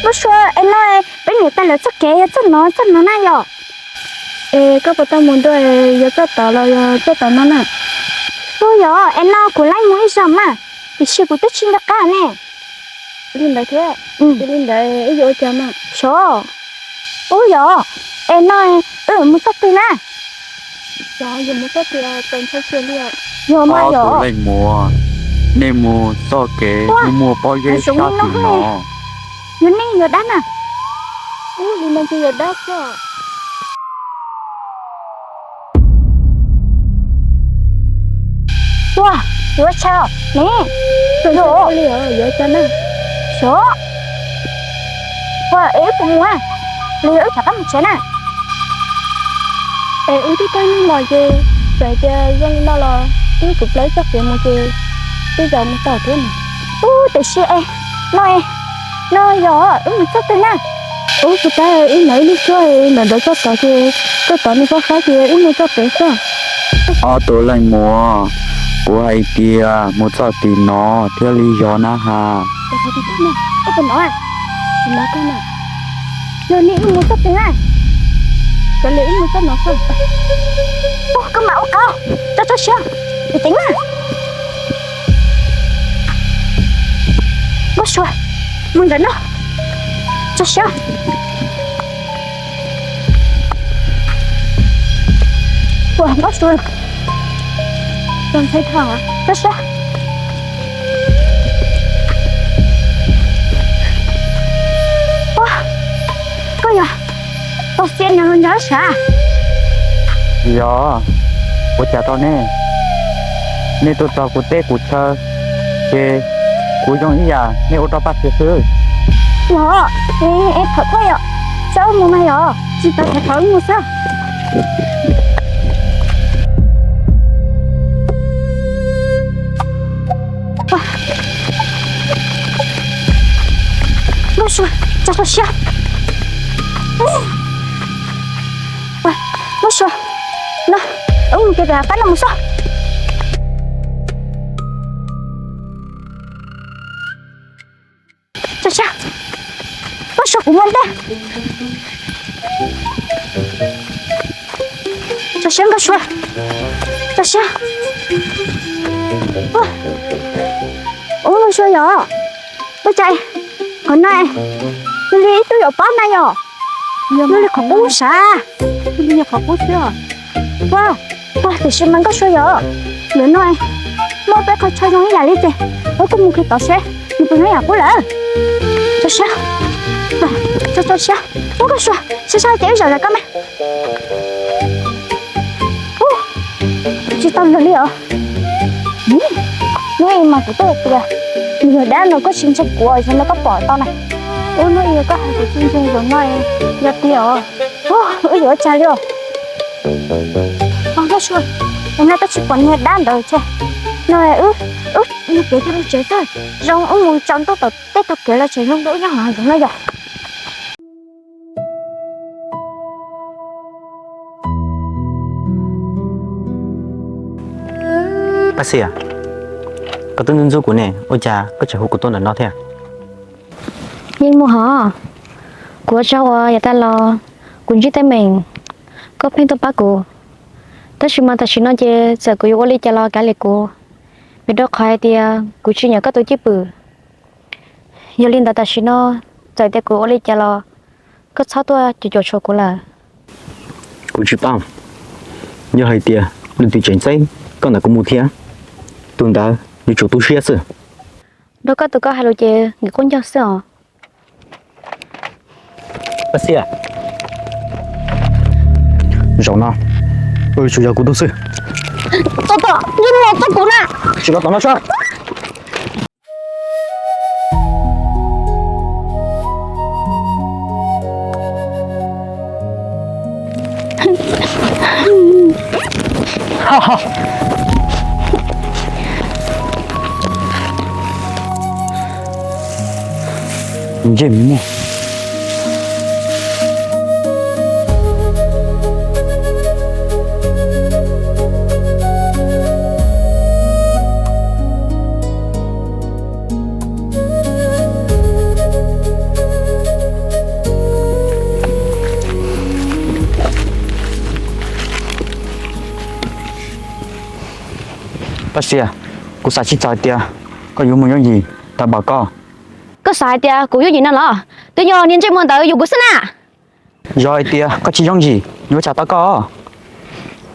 Nkauj Sua, es no peb niam tais lawv txoj kev yog txoj no txoj no na yom? Es koj puas tau mus dua, yog txoj tod los yog txoj tod no na? Ua yog, es no kuv laij mus ib zaug mas, tiam sis kuv twb tsis nco qab ne. Li ntawd thiab, li ntawd wb yuav ua cas mas? Sov. Ua yog, es no wb mus txoj twg na? Yog mus txoj twg, yog mas yog. Ob tug leej muam, nej mus txoj kev muaj muaj pob zeb sab tim no. Yog nej yog dab na. Ua, yuav tshaj ne. Yuav li, yuav tshaj na. Sov. Ua, es wb puas mus, los yog wb rov qab mus tsev na? Es wb twb kaj ntug los ces txawm tias zoo li no los twb kuv plaub txoj kev mus ces twb zaum mus tau thiab mas. Ub, tiam sis es no, no yog wb mus txoj twg na? Ub, puas tab wb hnov ib lub suab ntawm ntawd txoj tod ces txoj tod nws fab fab ces wb mus txoj pem xwb. Ob tug leej muam, kuv hais tias mus txoj tim no thiaj li yog na has. Yog li wb mus txoj twg na? Kav liam wb mus txoj no xwb. Ub, koj mam ua qauv, tso tso siab, ceev ceev na. Nkauj Sua, mus ntawm no, tso siab. Ua, Nkauj Sua, tso siab. Ua, koj yog tau xiam nws los nyob sav? Yog, ua cas rau nej? Nej tuaj txog kuv teb kuv chaw, ces kuv zoo ib yam nej ua rau Paj Xias xwb. Yog, es thov koj yom, tso wb mus mas yog, tsis tau ces thov wb mus xwb. Nkauj Sua, tso tso siab. Nkauj Sua, no, wb mus kiag pem hav qab no mus xwb. Tso siab, Nkauj Sua, kuv mus ntej. Tso siab Nkauj Sua, tso siab. Ub, Nkauj Sua yog, ua cas qhov no yog li ib tug yuav pob na yom? Yog li qhov qub sav. Yog li qhov qub xwb. Ua, ua, tiam sis mas Nkauj Sua yog, ntawm no muaj peb qhov chaw zoo ib yam li ces wb kuj mus qhia tod seb nws puas zoo ib yam qub lawm. Tso siab, tso tso siab. Ub, Nkauj Sua, saib saib ces wb zaum zam koj mas. Ub, tsis tau luag li os. Hnub i mas kuv twb tias nws yog dab no koj tsis ntseeg kuv, zaum no koj pom tau na. Ub, hnub i koj hais kuv tsis ntseeg, zaum no yog tiag os. Wb yuav ua cas li os? Nkauj Sua, no twb tsis pom niag dab ntawd ces no wb, wb mus kev rau lub tsev xwb. Zoo wb mus tsaus ntuj tom tej tog kev los tseem zoo dua wb nyob hauv no yog. Paj Xias, koj twb ntxub ntxub kuv ne, ua cas koj tseem hu kuv tuaj ntawm no thiab? Yeej Muas hov, kuv ua tsaug uas yav tas los kuv ntsib teeb meem, koj pheej tuaj pab kuv. Tab sis mas tam sim no ces txawm kuv yuav ua li cas los kav liam kuv, vim rau qhov hais tias kuv tsis nyiam koj tus cwj pwm. Yog li ntawd tam sim no txawm tias kuv ua li cas los koj txhob tuaj cuam cuam tshuam kuv lawm. Kuv tsis paub, yog hais tias leej twg tseem txeeb koj ntawm kuv mus thiab, tus ntawd yuav tsum tu siab xwb. Nrog koj tus koj hais lus ces nkim qub ncaug xwb os. Paj Xias, zaum no wb yuav tsum yog kuv tug xwb. Tom tom, Yeej Muas, txhob kuv na. Tsis los tom no sab. Yeej Muas. Xias, kuv xav tsis txog hais tias koj yuav mus yooj yim tau npaum koj. Koj xav hais tias kuv yooj yim no los? Twb yog niag ntsej muag ntawd yuav kuv xwb na. Yog hais tias koj tsis yooj yim, nws ua cas tau koj?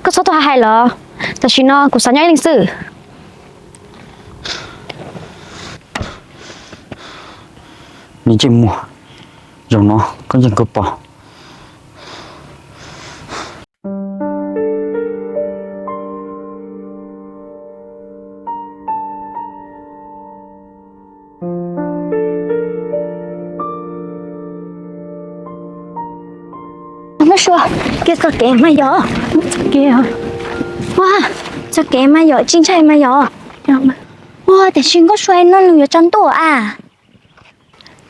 Koj txhob tuaj hais lawm, tam sim no kuv xav nyob ib leeg xwb. Niag ntsej muag, zaum no koj yeej kawg pom. Nkauj Sua, kiag txoj kev mas yog, kiag, ua, txoj kev mas yog tsis ntshai mas yog, ua, tiam sis Nkauj Sua no nws yuav tsaus ntuj a.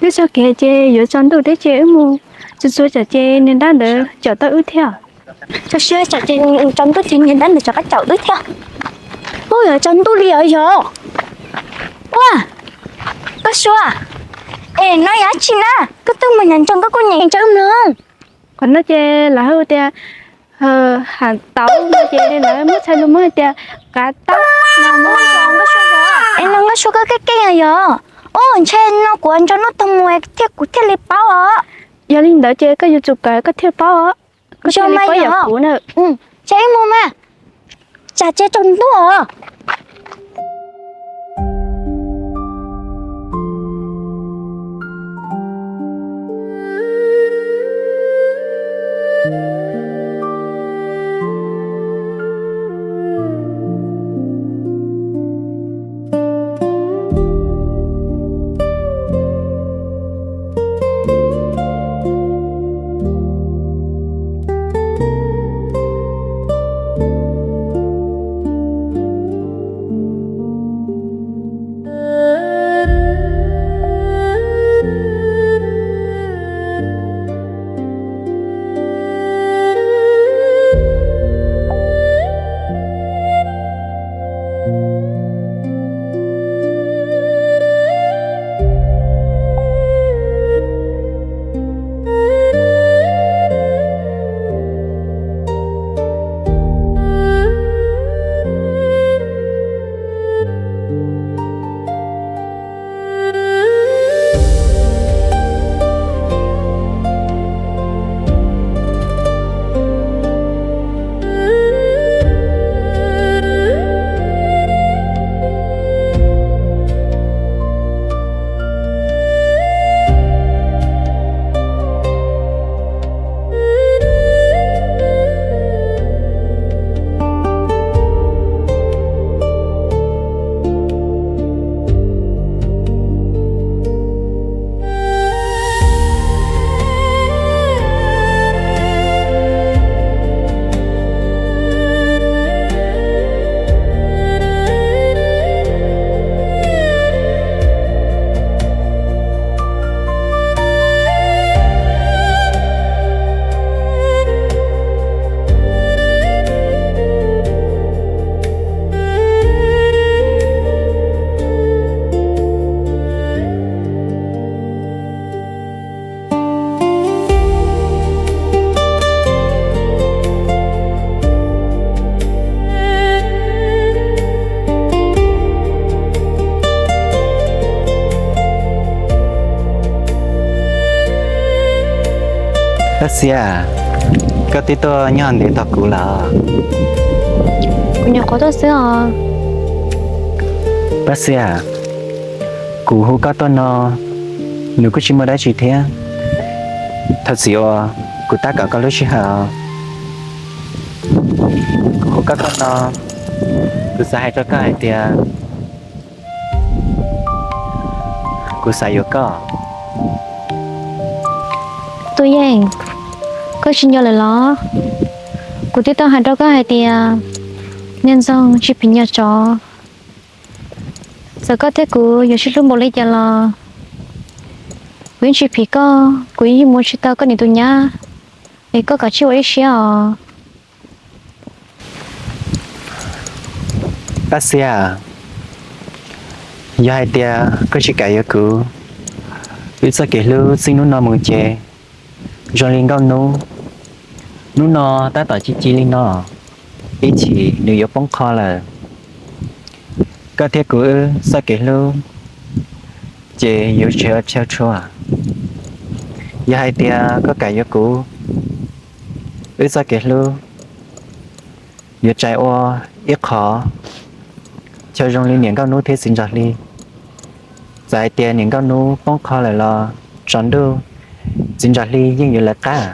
Wb txoj kev ces yuav tsaus ntuj thiab ces wb mus txua txua tsam ces niag dab ntawd caum tau wb thiab. Txaus siab tsam ces tsaus ntuj ces niag dab ntawd rov qab caum wb thiab. Ua, yuav tsaus ntuj li os yog. Ua, Nkauj Sua, es no yog dab tsi na? Koj twb mus nyob nrog koj kuj nyeem tsa wb mloog. Qhov no ces lawv hu tias hav tauv no ces lawv muab txhais lus Hmoob hais tias qav tauv no. Es no Nkauj Sua koj keej keej yog? Ua, ntshe no kuv nrog Nuj Toog mus thiaj kuv thiaj li paub os. Yog li ntawd ces koj yuav tsum kawm koj thiaj paub os. Koj thiaj li paub yog kuv na. Ces ib mus mas, tsam ces tsaus ntuj os. Pab Xiab, koj twb tuaj nyob ntev tog kuv lawm. Kuv nyuam qhuav tuaj xwb os. Pab Xiab, kuv hu koj tuaj no, nws kuj tsis muaj dab tsi thiab. Thov txim uas kuv tab kaum koj lub sij hawm. Kuv hu koj tuaj no, kuv xav hais rau koj hais tias kuv xav yuav koj. Tub Yeej, koj tsis nco lawm los? Kuv twb tau hais rau koj hais tias niag ntxoog tsis phim nyuag tsov. Txawm koj thiab kuv yuav sib hlub npaum li cas los kuv yeej tsis phim koj, kuv yeej mus tsis tau koj niam tus nyab, es koj kav tsij ua ib siab os. Pab Xiab, yog hais tias koj tsis kam yuav kuv, wb txoj kev hlub txij hnub no mus ces zoo li nkauj hnub. Hnub no tab tom ci ci li no, ib chim nws yuav poob qho lawm. Koj thiab kuv wb txoj kev hlub ces yuav tsis ua chaw tshua. Yog hais tias koj kam yuav kuv, wb txoj kev hlub yuav txais ua ib qho chaw zoo li niam nkauj hnub thiab txiv nraug hli. Txawm hais tias niam nkauj hnub poob qho lawm los tsaus ntuj txiv nraug hli yeej yuav lawv qab.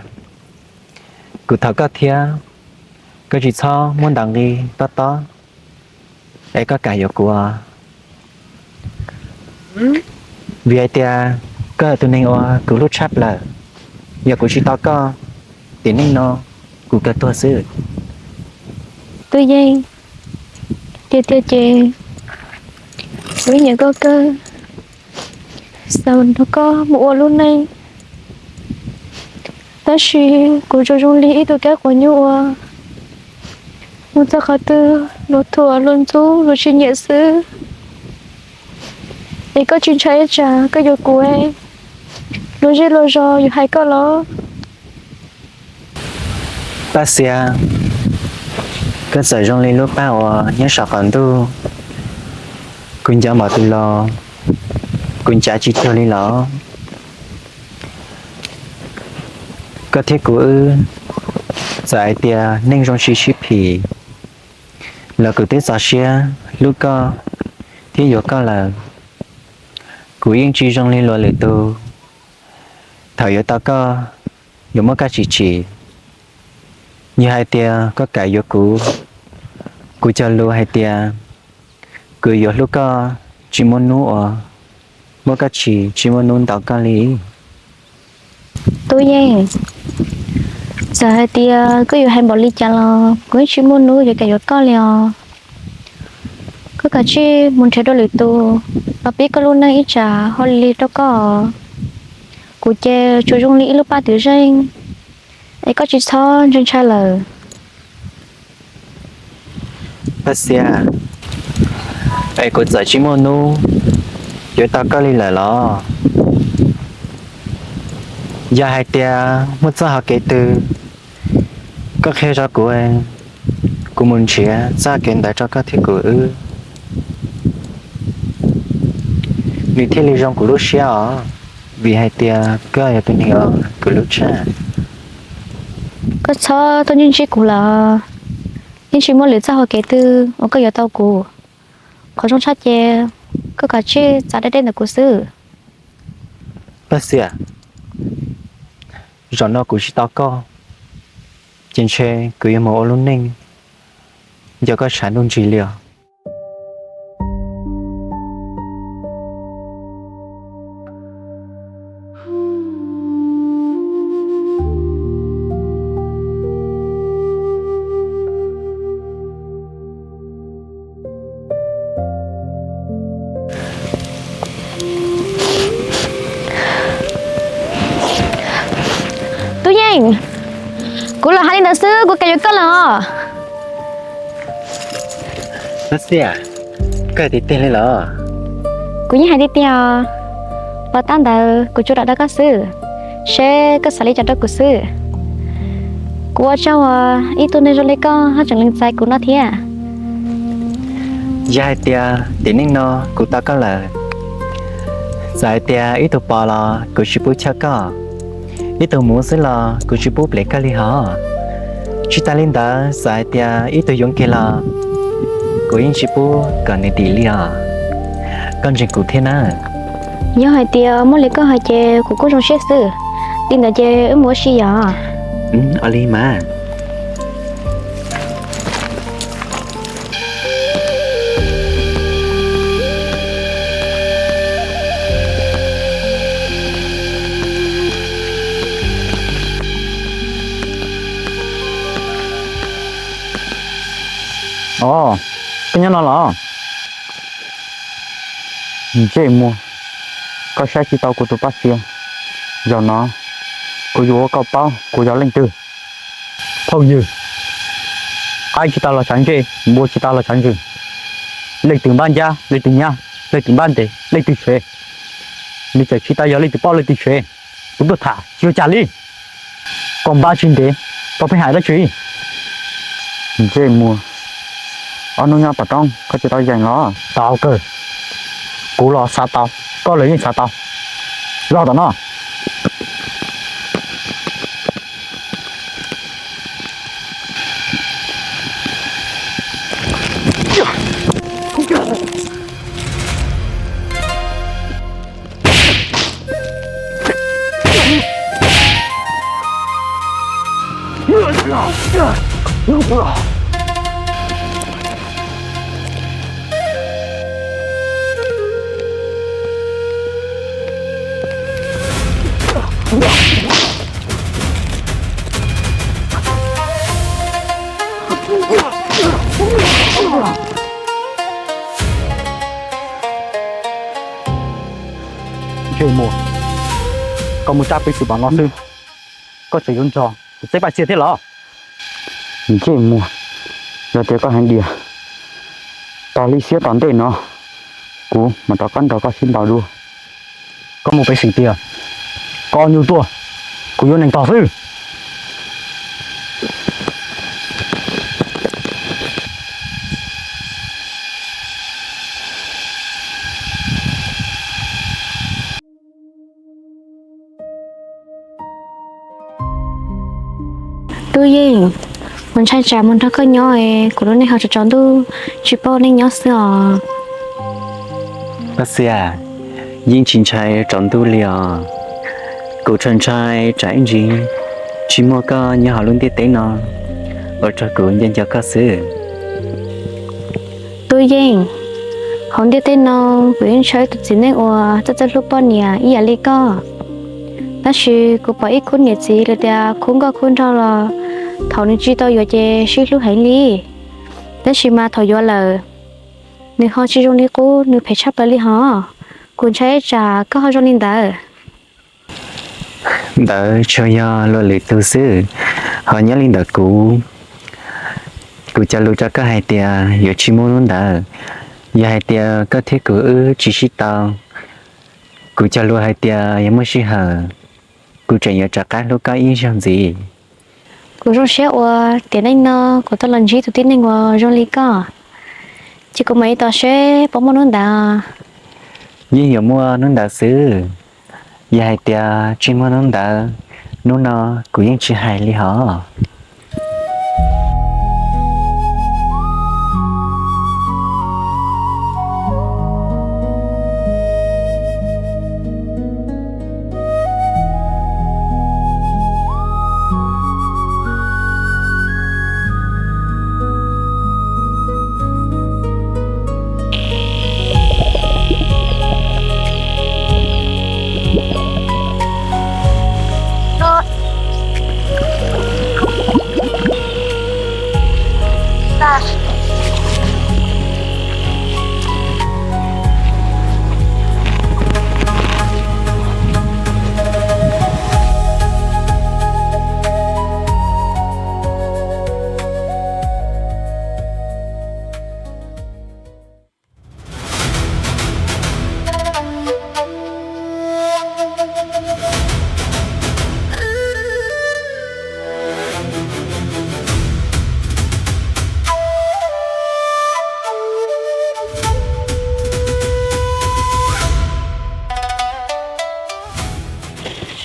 Kuv thov koj thiab, koj tsis txhob muab ntaus nqi tob tob es koj kam yuav kuv. Vim hais tias koj yog tus neeg uas kuv hlub tshaj plaws. Yog kuv tsis tau koj, tiam neej no kuv kawg tuag xwb. Tub Yeej, tiag tiag ces kuv nyiam koj kawg, xav nrog koj mus ua lub neej. Tab sis kuv tsuas zoo li ib tug kab quav nyuj uas mus txog qhov twg luag thuam luag ntxub luag tsis nyiam xwb. Es koj tsis ntshai ib tsam koj yuav kuv, luag zej luag zos yuav hais koj los? Paj Xiab, koj txawm zoo li lub paj uas nyob saum qaum ntuj, kuv ncav npaum twg los kuv ncav tsis cuag li los. Koj thiab kuv wb, txawm hais tias neej zoo tsis sib phim los kuv twb txaus siab hlub koj thiab yuav koj lawm. Kuv yeej tsis zoo li luag lwm tus, thaum yuav tau koj yuav muab koj tsim txom. Yog hais tias koj kam yuav kuv, kuv cog lus hais tias kuv yuav hlub koj tsis muaj hnub uas muab koj tsim, tsis muaj hnub ntaus koj li. Tub Yeej, txawm hais tias koj yuav hais npaum li cas los kuv yeej tsis muaj hnub yuav kam yuav koj li os. Koj kav tsij mus nrhiav dua lwm tus los pib koj lub neej ib tsam hauj lwm rau koj. Kuv ces tsuas zoo li ib lub paj twm zeej, es koj tsis txhob ntshai ntshai lawm. Paj Xiab, es kuv txawm tsis muaj hnub yuav tau koj li lawm los? Yog hais tias muaj txoj hau kev twg koj qhia rau kuv, kuv mus nrhiav txoj hau kev ntawd rau koj thiab kuv wb. Nws thiaj li zoo kuv lub siab os, vim hais tias koj yog tus neeg uas kuv hlub tshaj. Koj txhob tuaj ntsib ntsib kuv lawm, yeej tsis muaj lwm txoj hau kev twg uas koj yuav tau kuv. Qhov zoo tshaj ces koj kav tsij txav deb deb ntawm kuv xwb. Paj Xiab, zaum no kuv tsis tau koj, ces ntshe kuv yuav mus ua lub neej nco koj tshav ntuj ntsig li os. Tub Yeej, kuv lam hais li ntawd xwb, kuv kam yuav koj lawm os. Paj Xiab, koj hais tiag tiag li los? Kuv yeej hais tiag tiag os. Puas tab ntawd kuv tsuas lam dag koj xwb, seb koj xav li cas rau kuv xwb. Kuv ua tsaug uas ib tug neeg zoo li koj ho tseem lees txais kuv no thiab. Yog hais tias tiam neej no kuv tau koj lawm, txawm hais tias ib tug pos los kuv tsis pub chawj koj, ib tug muv xwb los kuv tsis pub plev koj li hos. Tsis tas li ntawd txawm hais tias ib tug yoov kiag los kuv yeej tsis pub kom nws dim li os. Koj ntseeg kuv thiab na. Yog hais tias muaj li koj hais ces kuv kuj zoo siab xwb. Li ntawd ces wb mus ua si yom. Ua li mas. Os, koj nyob no los? Ntsej muag, koj saib tsis taus kuv tus Paj Xiab. Zaum no kuv yuav ua koj paub kuv yog leej twg. Phooj ywg, qaib tsis tau los tshav ntsej, npua tsis tau los tshav ntswg. Leej twg npab ncab leej twg nyab, leej twg npab ntev leej twg sev, nws txawm tsis tau yog leej twg paub leej twg sev. Kuv tuaj tham tsis ua cas li. Koj npab tsis ntev, koj pheej hais dab tsi? Ntsej muag, Ob hnub nyob pom roob koj tsis tau yeem los? Tau kawg, kuv los xav tau, koj los yeej xav tau. Los tom no. Ntsej muag, koj mus tsa peb tsis pom no xwb, koj tseem yuav nrog kuv txeeb Paj Xiab thiab los? Ntsej muag, yog tias koj hais tias tos li siab tom ntej no, kuv mam rov qab nrog koj sib ntaus dua. Koj mus pem xeem tias koj nyuj tuaj, kuv yuav neeg tog xwb. Tub Yeej, kuv ntshai tsam mus nrog koj nyob es kuv lub neej ho tsaus tsaus ntuj tsis paub neej nyob xwb os. Paj Xiab, yeej tsis ntshai tsaus ntuj li os. Kuv tsuas ntshai tsam ib ntsis tsis muaj koj nyob hauv lub ntiaj teb no ua rau kuv nco nco koj xwb. Tub Yeej, hauv ntiaj teb no kuv yeej ntshaw ib tug txiv neej uas txawj txawj hlub poj niam ib yam li koj. Tab sis kuv pom ib khub niam txiv lawv tias khub nkauj khub nraug los thaum nws tsis tau yuav ces sib hlub heev li. Tab sis mas thaum yuav lawm, nws ho tsis zoo li qub, nws phem tshaj plaws li hos. Kuv ntshai tsam koj ho zoo li ntawd. Ntawd tsuas yog luag lwm tus xwb, ho nyob li ntawm kuv, kuv cog lus rau koj hais tias yuav tsis muaj hnub ntawd. Yog hais tias koj thiab kuv wb tsis sib tau, kuv cog lus hais tias yog muaj sij hawm, kuv tseem yuav rov qab hlub koj ib zaug ntxiv. Kuv zoo siab uas tiam neej no kuv tau los ntsib tus tib neeg uas zoo li koj. Ces kuv mam li tos seb puas muaj hnub ntawd. Yeej yuav muaj hnub ntawd xwb. Yog hais tias tsis muaj hnub ntawd, hnub no kuv yeej tsis hais li hos.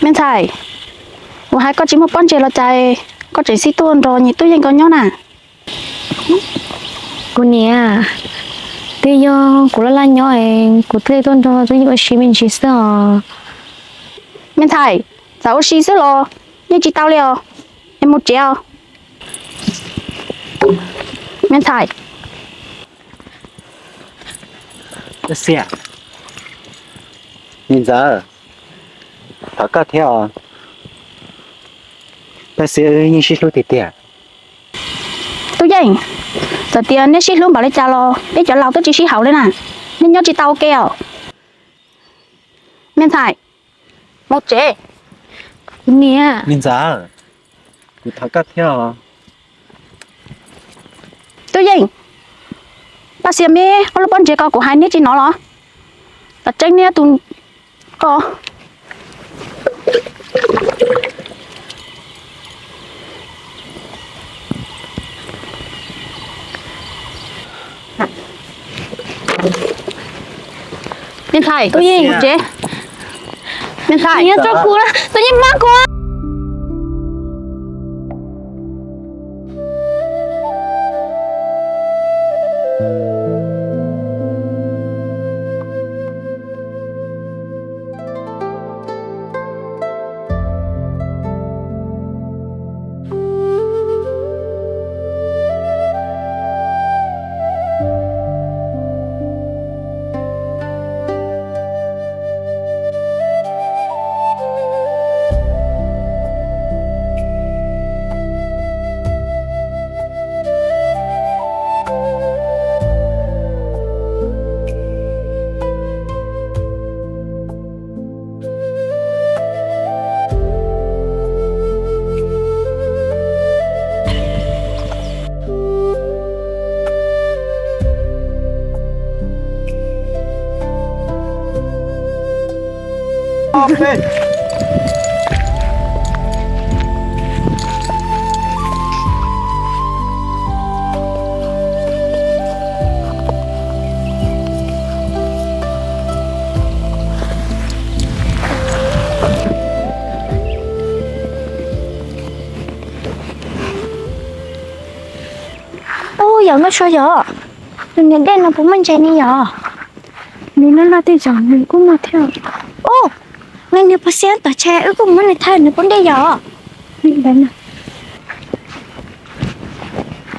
Me ntxhais, kuv hais koj tsis muaj pob ntseg los cas koj tseem xij tuaj nrog niam Tub Yeej nkawd nyob na? Kuv niam, twb yog kuv laj laj nyob es kuv thiaj li tuaj nrog Tub Yeej ua si me ntsis xwb os. Me ntxhais, txawm ua si xwb los yeej tsis tau li os, es mus tsev os. Me ntxhais. Paj Xiab, niam ntxawm, thov koj thiab os. Paj Xiab wb yeej sib hlub tiag tiag. Tub Yeej, txawm tias neb sib hlub npaum li cas los peb cov laus twb tsis sib haum li na, neb nyob tsis tau ua ke os. Me ntxhais, mus tsev. Niam. Niam ntxawm, kuv thov koj thiab os. Tub Yeej, Paj Xiab, me ob lub pob ntseg ko kuv hais neb tsis hnov los? Tam tseeb neb tus ko. Me ntxhais, tus yeej tsev. Me ntxhais, nyob rau kuv, tus yeej mab kuv. Ub, yog Nkauj Sua yog, tus niam dej no puas muaj ntses ne yog? Nws loj loj tej zaum nws kuj muaj thiab. Ub, nws puas xiab tom tsheb, wb kuj muab nws thawb nws poob dej yog.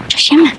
Tso siab mas.